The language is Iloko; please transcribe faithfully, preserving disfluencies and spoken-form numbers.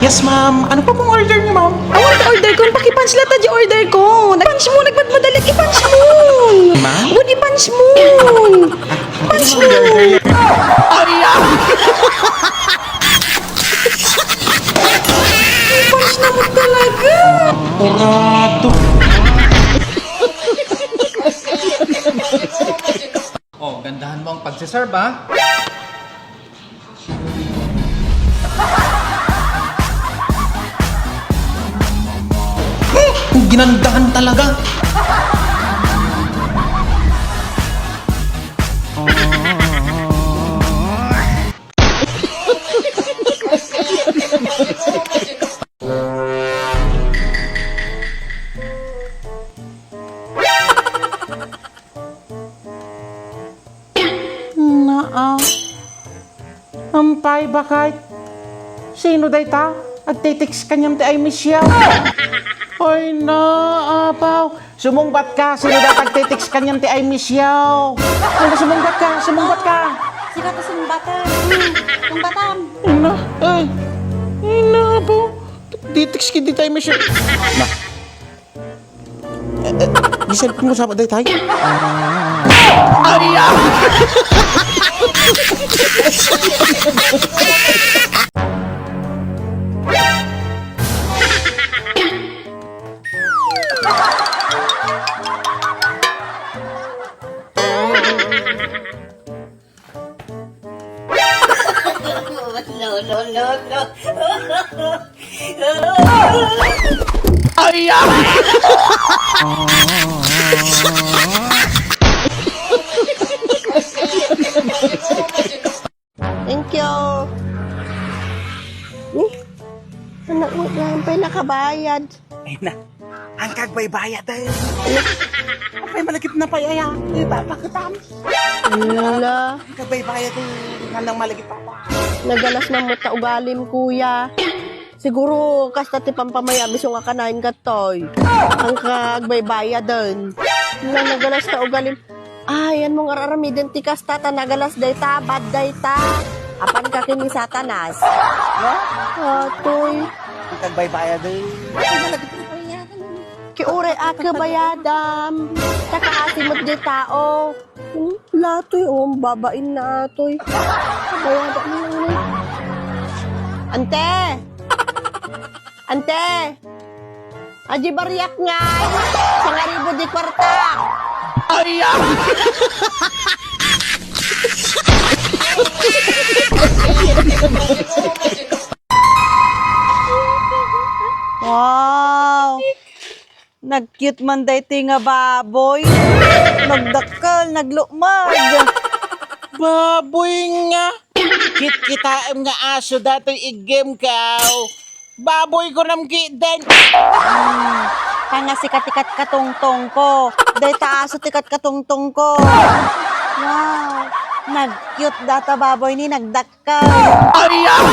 Yes, ma'am. Ano pa pong order niyo, ma'am? Awan ta order ko. Paki-punch latta di order ko. Nag-punch mo, nagmadmadali. I-punch mo. Ma'am? Wen, i-punch mo. Punch mo. Ay, ah! I-punch na mo talaga. Purato. Oh, gandahan mo ang pagsiserve, ah. Ginandahan talaga. Naa. Ampay, bakay. Sino dayta? Agtitext kaniam ti I miss you. Ay, na, apaw. Sumungbat ka. Sino dayta agtitext kaniam ti I miss you? Ano, sumungbat ka? Sumungbat ka. Sika ti sungbatan. Hmm, sungbatam. Ina, ay. Ina, apaw. Agtitext kaniam ti I miss you. Na. Eh, eh, di cellphone ko sa daytay. Ay, ah! No, no, no, no. Ay, ah! Thank you. Eh, anak mo, yan pa'y nakabayad. Ay na, ang kagbaybayad eh. Apay malagip na pay aya, ipapakitam. Ala. Ang kagbaybayad eh, nga nang malagip pa. Nagalas na mo ta ugalim, kuya. Siguro, kasta ti pampamayam, isu nga kanayon katoy. Ang kagbaybayaden. Nga nagalas ta ugalim. Ay, yan mo nga aramiden ti kasta, ta nagalas dayta, bad dayta. Apan ka ken ni Satanas. Atoy. Ang kagbaybayad, eh. Kiuray a kabayadam. Takaasi met di tao. Hmm, latoy, oh, babain na atoy. Kabayadam lang, eh. Ante! Ante! Adi bariak ngay, sangaribu di kuarta. Ay, ah! Wow! Nag-cute man daytoy nga baboy. Nagdakkel, naglukmag. Baboy nga. Kitkitaem nga aso datoy iggem kaw. Baboy ko nam ki den. Hmm, pangasikat ti katkatungtong ko. Dayta aso ti katkatungtong ko. Wow. Nag-cute data baboy ni nagdakkel. Ay, ah!